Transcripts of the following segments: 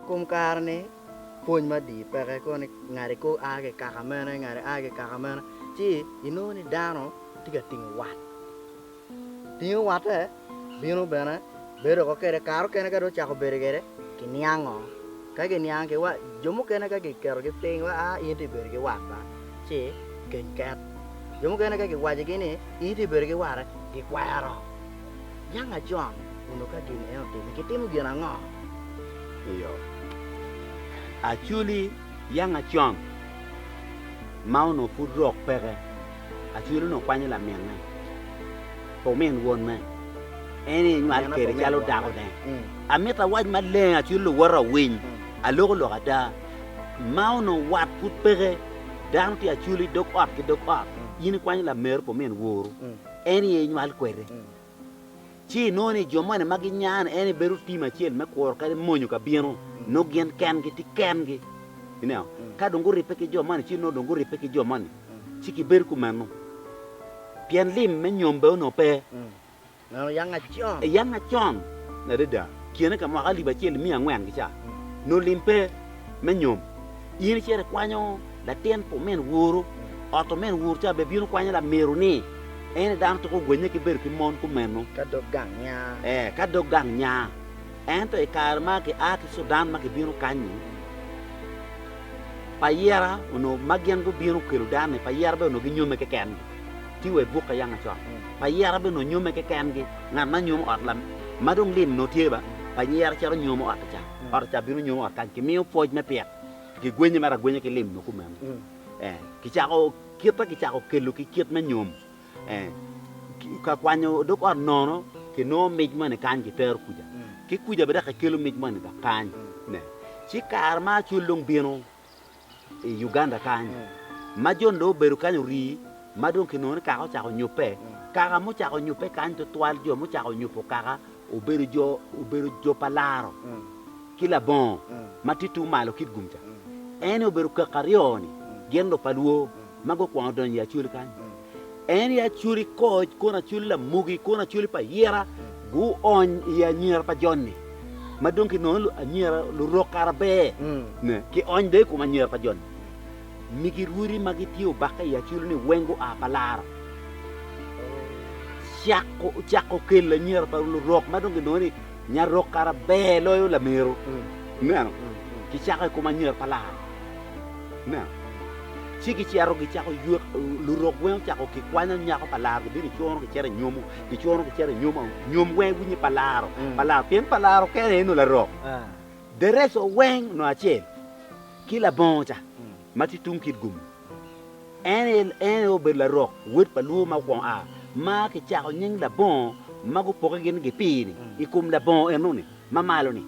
Kom kare-ni, pwony madii peke kono ni ngati ko a ki i kaka mene, ngati a ki i kaka mene, ci inongo ni dano tye ka tingo wat. Tingo watte bino bene bedo oko kede kare okene ka dong ocako bedo kede kiniango. Ka giniang ki wa jo mukene ka giketogi piny wa aa in itye bedo ki wat ba ci keny ket. Jo mukene ka giwacigi ni in itye bedo ki watte gikwero. Yang acon onongo ka gin eno otimme gitimo gin ango? Iyo. Acholi yang acon ma onongo pud rok peke, Acholi onongo kwanyo laminne pa omin wonne, en aye nywal kwede calo dakone. Amito awac maleng Acholi luwota owiny, aloko lok ada, ma onongo wat pud peke, dano tye Acholi dog ot ki dog ot, in ikwanyo lameru pa omin woru, en aye inywal kwede. Ci inongo ni jo moni ma ginya-ni en aye bedo tim acel me kuro kadi monyo ka bino, nongo gin kengi tye kengi. Ineno? Ka dong guribbe ki jo moni, ci nongo dong guribbe ki jo moni, ci gibedo kumeno. Pien lim me nyom bene onongo pe. Meno yang acon. Yang acon adada, kine ka mwaka alip acel miya angwen ki ca, nongo lim pe me nyom. In icito ikwanyo latin pa omin woru, ot omin woru ca bene bino kwanyo lameru-ni. En aye dano tuko gwenye ki bedo ki mon kumeno. Ka dog gang nya. Ee, ka dog gang nya. Ento i kare ma gia ki Sudan ma gibino kany-nyi, payira onongo ma gin gubino kelo dano-ni, payira bene onongo ginyomme kekengi. Tye wa i bukke yang acon. Payira bene onongo nyomme kekengi. Ngat ma nyomo ot lam, ma dong lim onongo tye ba, payira cito nyomo ot ca. Ot ca bino nyomo ot kany, kimiyo pwoc me pit, kigwenye mere agwenya ki lim nyo kumeno. Ee, kicako Kit ma kicako kelo ki kit me nyom, ka kwanyo dog ot nono, kinongo mic moni kany kitero kuca, ki kuca bene dok kikelo mic moni dok kany. Ci kare ma Acholi dong bino i Uganda kany, ma jo-ni dong obedo kany ori, ma dong kinongo ni kaka ocako nyubbe, kaka mucako nyubbe kany tutwal jo mucako nyubo kaka obedo jo obedo jo pa Laro. ki labongo ma tye tung malo Kitgum ca. En aye obedo kaka aryo-ni, gin lupalwo ma gukwongo donyo i Acholi kany. En aye Acholi Koc, kono Acholi Lamogi, kono Acholi pa Ayira, guony i anyira pa joni ma dong kinongo anyira lurok kara ber, kiony dong i kom anyira pa joni. Migi rwodi ma gitye obakke i Acholi-ni weng gua pa Laro. Cako kelo anyira pa lurok ma dong kinongo ni Nyarok kara ber loyo lameru. Ineno? Kicako i kom anyira pa Laro. Ineno? Ci gicito gicako ywek, lurok weng ocako kikwanyo nyako pa Laro gibino gicono gicito i nyomo, gicono gicito i nyomo, nyom weng winye pa Laro, pa Laro, pien pa Laro kene aye nongo larok. The rest weng onongo acel ki labongo ca ma tye tung Kitgum. En aye obedo larok wod pa luo ma okwongo a ma kicako nying labongo ma gupoke gin gipir-ni i kom labongo eno-ni ma malo-ni.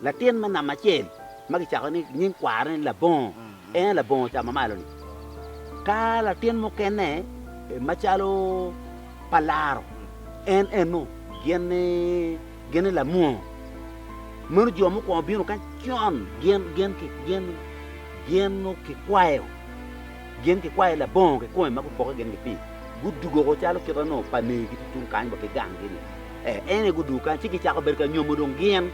Latin me namba acel ma kicako ni nying kwarone ni labongo, en aye labongo ca ma malo-ni. Ka latin mukene macalo pa laro, en eno gin ni lamwongo. Meno jo mukwongo bino kany con gin kikwayo. Gin kikwayo labongo kikome ma gupoke gin ki pii. Gudugo oko calo kit ma nongo pa negi tye tung kany wa ki ganggi-ni. Ee, en aye gudugo kany ci gicako bedo ka nyomo dong gin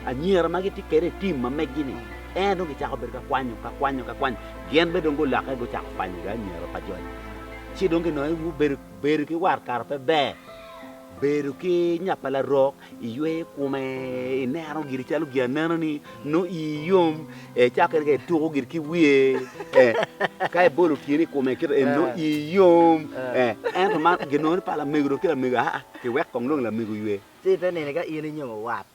anyira ma gitye kwede i tim ma meggi-ni. En aye dong gicako bedo ka kwanyo, ka kwanyo, ka kwanyo. Gin bene dong gulokke gucako kwanyo dong anyira pa joni. Ci dong ginongo ni bedo, bedo ki war kara pe ber. Bedo ki nya pa larok Iyweyo kome, ineno giri calo gin anena-ni, nongo ii yom, ca kene ka ituko giri ki wiye, ka ibolo tyeni i kome kit eni nongo ii yom, ento man ginongo ni pa lamego dong ki lamego aa kiwek kong dong lamego oywe. Ci ite nino ka in inyomo wat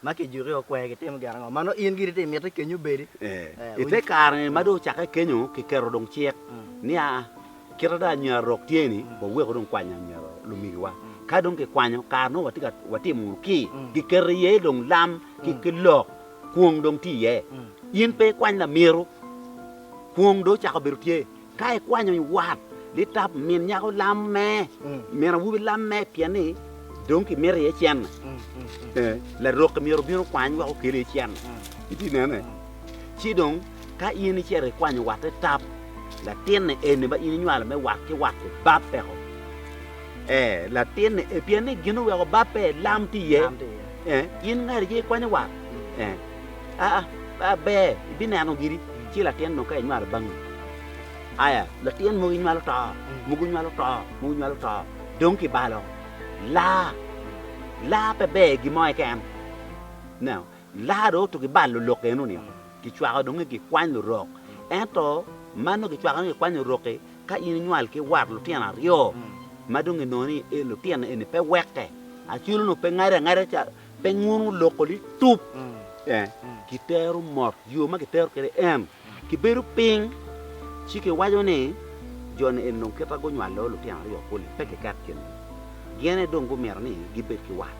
ma kijuki o kwer kitimo gin ango ma nongo in giri ite imiti kenyo obedi? I te kare-ni ma dong ocakke kenyo kiketo dong cik ni aa Kite dong anyira rok tye ni, waweku dong kwanyo anyira lumigiwa. Ka dong kikwanyo, kare nongo watye ka watimo wunu ki, giketo iye dong lam ki lok, kwong dong tye iye. In pe ikwany lamiru, kwong dong ocako bedo tye. Ka ikwanyo wat, litap min nyako lam me, min awobi lam me, pien ni dong kimito iye cene. Larok-ki myero obin okwany wek okel iye cene. Itye nene? Ci dong ka in icito ikwanyo watte tap, Latinni eni ma in inywalo me wat ki wat-ti bab peko. Ee, latinni e, pien ni gin oweko babbe lam tye iye. Ee, in ngati ce ikwanyo wat? Ee, aa. ber ibineno giri ci latin dong ka inywalo bangi aya latin mogo inywalo to mogo inywalo to mogo inywalo to dong kibalo laa laa pe ber gin mo keken ineno laa dong otuko ibalo lok eno ni kicwako dong ni gikwany lurok ento ma nongo kicwako ni gikwany lurok-ki ka in inywal ki wat lutino aryo ma dong inongo ni lutino eni pe wekke acol onongo pe ngade angada ca pe nguno loko litup kitero mot yo ma kitero kwede en kibedo piny ci kiwaco ni jo-ni eni dong kit ma gunywalo lutino aryo kuli pe kiket kingi gin aye dong gumito ni gibed ki wat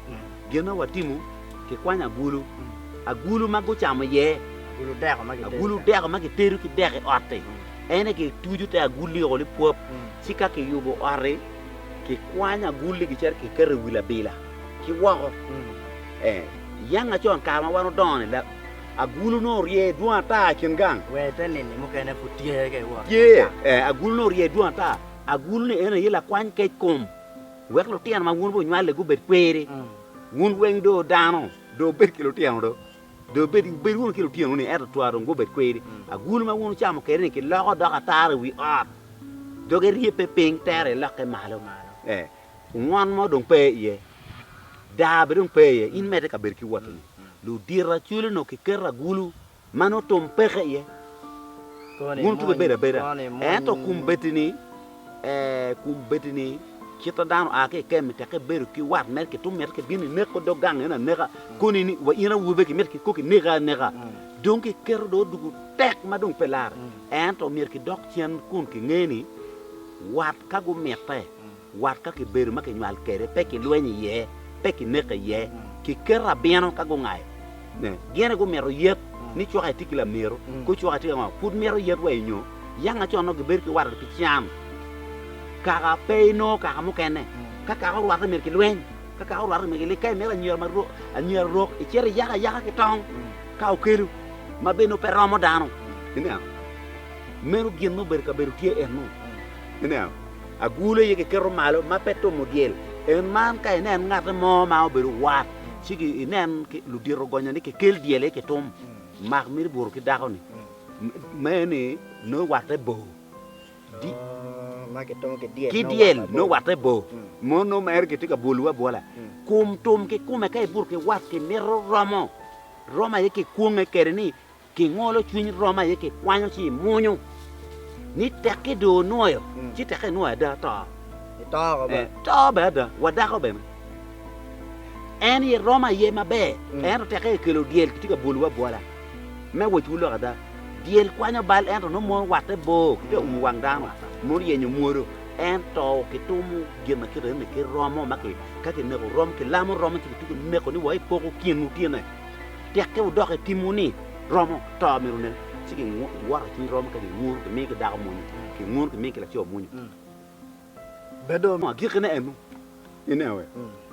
gin ma watimo kikwanyo agulu agulu ma gucamo iye agulu deko ma kitedo ki dek i ot-ti en aye kituco te agulli-o lipwop ci ka kiyubo ot-ti kikwanyo agulli kicito kiketo i wi labila ki woko. Ee, yanga con kare ma wan odongo-ni, agulu nongo orye dwong ata i kin gang. Wer te nini mukene pud tye ka iwoto. Tye, ee, agulu nongo orye dwong ata. Agulu-ni en aye lakwany kec kom, wek lutino ma wun wunywale gubed kweri. Wun weng dong dano, dong wubed ki lutino do. Dong wubed, wubed wunu ki lutino-ni, ento twara dong gubed kweri. Agulu ma wun wucamo kwede-ni kiloko doko atara i wi ot, doge ryebbe piny, tere ilokke malo. Ee, ngon mo dong pe iye, daa bene dong pe iye, in medde ka bedo ki wotti-ni. Ludito Acholi onongo kiketo agulu ma nongo tum peke iye, wun wutuko ibedo abeda. Ento kombeddi-ni, ee, kombeddi-ni kit ma dano oa ki i kemi tekke ibedo ki wat mere ki tum mito kibino ineko dog gang eno aneka, koni ni wa in awobe kimito kikok ineki aneka. Dong kiketo dong odwogo tek ma dong pe larre. Ento myero kidok cen kun kinge ni wat ka gumitte, Wat ka kibedo ma kinywal kede pe kilwenyo iye, pe kineko iye, kiketo abino ka gungayo. Gin aye gumito yet ni cwaka itye ki lamero, ko cwaka itye ki ango, pud mito yet wa inyo. Yanga con nongo gibedo ki wat pi can. Kaka pe inongo kaka mukene. Ka kaka orwatte myero kilweny, ka kaka orwatte myero kilik. Ka imito anyira ma rok, anyira rok icito iyako ayaka ki tong ka okelo ma bene nongo pe romo dano. Ineno? Meno gin ma obedo kabedo tye eno. Ineno? Agulu aye kiketo malo ma pe tumo dyel. En man ka inen ngate mo ma obedo wat, ci inen ludito ogonyo ni kikel dyel aye kitum, mak mito buto ki dako-ni. Me ni nongo watte bor. Ki dyel nongo watte bor. Mono nongo mere kitye ka bolowu abola. Kom tum kikome ka ibuto ki wat kimito romo. Romo aye kikwonge kwede ni Kingolo cwiny romo aye kikwanyo ci imwonyo ni tekke dong onwoyo ci tekke inwoyo ada to. Ito bene. To bene ada wa dako bene. En aye romo aye maber ento tekke kikelo dyel kitye ka bolowu abwola. Me wacwu lok ada dyel kwanyo bal ento nongo mono watte bor kitye ka umo wang dano mono yenyo mwodo ento kitumo gin ma kite eni ki romo ma ka kineko romo kilamo romo ci kituko neko ni wa ipoko kinwu tyene. Tekke wudok i timwu ni romo to myero onen, ci giwoto i cwiny romo ka ginguru gimiyo ki dako mwonyo, ginguru gimiyo ki laco mwonyo. Bedo. Agikkine eno, ineno we,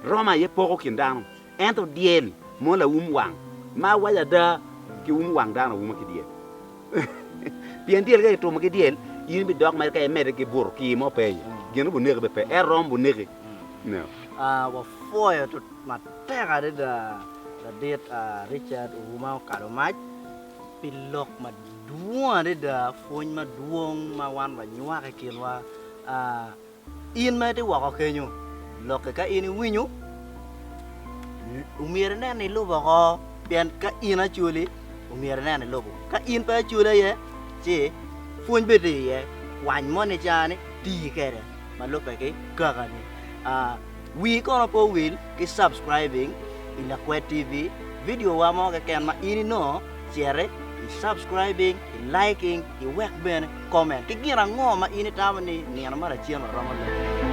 romo aye poko kin dano, ento dyel mo laum wang, ma awaco ada, kiumo wang dano auma ki dyel. Pien dyel ka kitumo ki dyel, in ibidok mere ka imedde ki buto kii mo pe iye, gin obuneki bene pe, ento romo buneki. Ineno. Wapwoyo Matek adada ladit Richard Ouma okalo mac pi lok madwong adada pwony madwong ma wan wanywako i kinwa. In ma itye woko kenyo lokke ka in iwinyo omyero inen ni ilubo oko pien ka in Acholi omyero inen ni ilubo ka in pe Acholi aye ci pwony bene tye iye kwany moni ca-ni ti kwede ma lubbe ki kakani. Wii kono pe owil ki subscribing i Lakwed TV, video wa mo keken ma in inongo citi i subscribing, i liking, iwek bene comment ki gin ango ma in itamo ni nino ma lacen waromo loko iye.